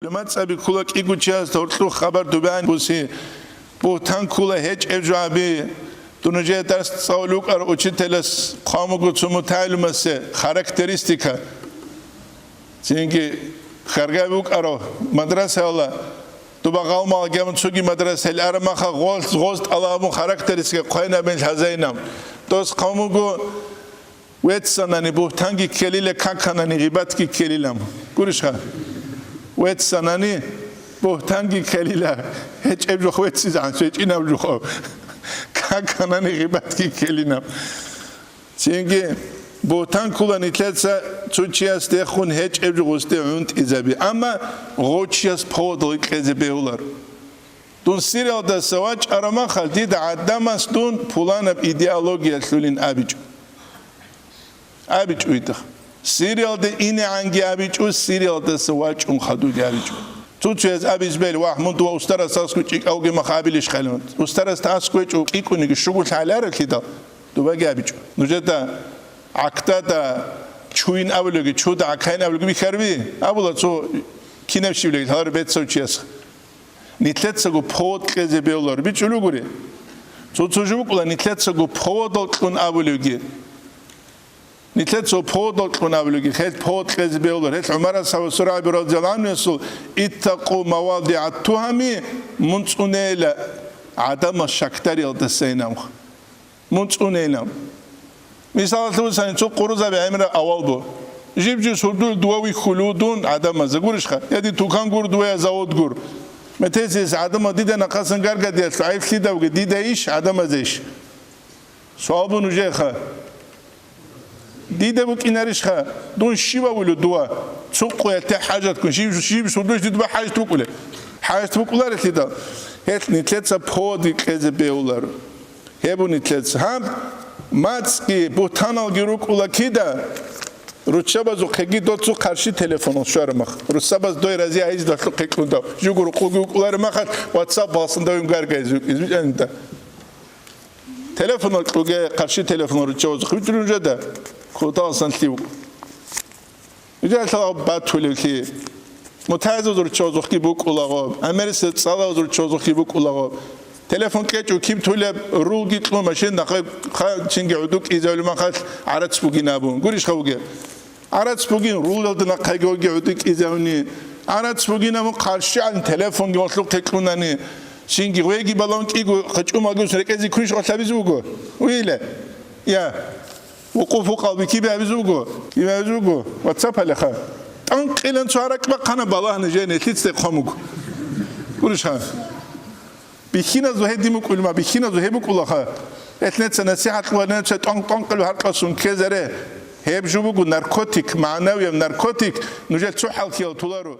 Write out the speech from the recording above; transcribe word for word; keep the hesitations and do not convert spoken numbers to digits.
МацӀаби ккула кӀиго чиясда гьоркьоб хабар дубегӀан буси, бугьтан ккула гьечӀеб жо гьаби. Дун нужее дарс цӀалулев вукӀарав учителас хъван буго цо мутагӀалимасе характеристика. Цинги хьаргай вукӀарав мадрасаялда, дуба гъалмагъ гьабун цоги мадрасаялде араб мехалъ гъоз, гъоз тӀалаб гьабун характеристика хъвайин абун лъазайинаб. Дос хъван буго, веццанани бугьтанги ккелила, каканани гъибатги ккелила. Гурищха? Веццанани бугьтанги ккелила, гьечӀеб жо веццизегӀан, гьечӀинаб жо. Каканани гъибатги ккелила. Цинги бугьтан ккула нилъеца цо чиясдехун гьечӀеб жо гъосде гӀунтӀизаби, амма гъов чияс поводал кьезе бегьуларо. Дун Сириялдаса вачӀараб мехалъ дида гӀадамас дун пуланаб идеологиялъулин абичӀо. АбичӀо дида. Сириялде инегӀанги абичӀо, Сириялдаса вачӀун хадуги абичӀо. Цо-цояз абизе бегьила, вагь, мун дова устарасда аскӀов чӀикӀав вугеб мехалъ абилищ хъалилан. Устарасда аскӀов вачӀун кӀикӀунигиха щуго лъаларелъидал, дубаги абичӀо. Нужеда гӀакдада чуйин абулевги, чуда гӀакайин абулевги бихьарабищ? Абула цо кинаб щиб лъаларев бецав чияс. Нилъецаго повод кьезе бегьуларо, бичӀчӀулев гури. Цо-цо жо букӀула нилъецаго поводал кьун абулевги. Нилъеца поводал кьун абулевги, гьел повод кьезе бегьуларо. Гьел ГӀумар асхӀабасул рагӀаби радияллагьу гӀангьуясул: «Иттакъу мавадигӀат-тугьами», мун цӀунейила гӀадамал щакдариялдасайин абун. Мун цӀунейилан. Мисалалъе босани, цо къурузаби гӀемераб авал бу. Жиб-жиб сурдул дова вихьулев дун гӀадамазда, гурищха? Я дир тукан гур дова, я завод гур. Метер гьес гӀадамал дида нахъасан гаргадиялъ гӀайиб лъидавги дидайищ, гӀадамазейищ? Суал бу нужееха. Дида букӀинарищха? Дун щиб авулев дова? Цо къоялъе хӀажатккун, жиб, жиб сурдулъ дуда хӀажат букӀулеб? ХӀажат букӀуларелъидал, гьелъ нилъеца повод кьезе бегьуларо. Гьеб нилъеца гьаб мацӀги бугьтаналги рукӀула кида? Руччабазухъеги доцу къарщи телефонал щвараб мах. Русабаз дой рази гьайиздалъухъе кьундав. Жугу рукъуги вукӀулареб махалъ, WhatsApp балсандавин гаргайзе вукӀизе вичӀанида. Телефонал кьуге, къарщи телефонал руччабазухъе вичӀун жеда. Куталсан лъив. Жал батулевлъи. Мутагьазул руччабазухъги букӀулаго, гӀемерисел цӀалазул руччабазухъги букӀулаго. Телефон кьечӀо, киб тулеб рулги кьун машин нахъе ха-, чинги гӀуду кӀизавли махалъ гӀарац бугин абун. Гурищха бугеб? ГӀарац бугин, рулалда нахъеги гӀуду кӀизавни. ГӀарац бугин абун хъарщигӀан телефонги гьолъухъе кьунани. Чинги гъвеги балагьун кӀиго хъачӀумалгун рекӀезе кунищ гъолъабизе буго? Уйиле? Я. Вукъуфу къалби кибе абизе буго? Кибе абизе буго? WhatsApp-алеха. ТӀанкъилан цо гьаракь бахъана балагьана жене лъицӀде хъван буго. Гурищха? Бихьиназул гьедин букӀулма, бихьиназул гьеб букӀулаха. Гьелъ неца насихӀат кьула, неца тӀанкъ-тӀанкъилу гьаркьасун ккезаре. Гьеб жо буго наркотик, магӀнавияб наркотик, нужер цо хӀалхьиял туларо.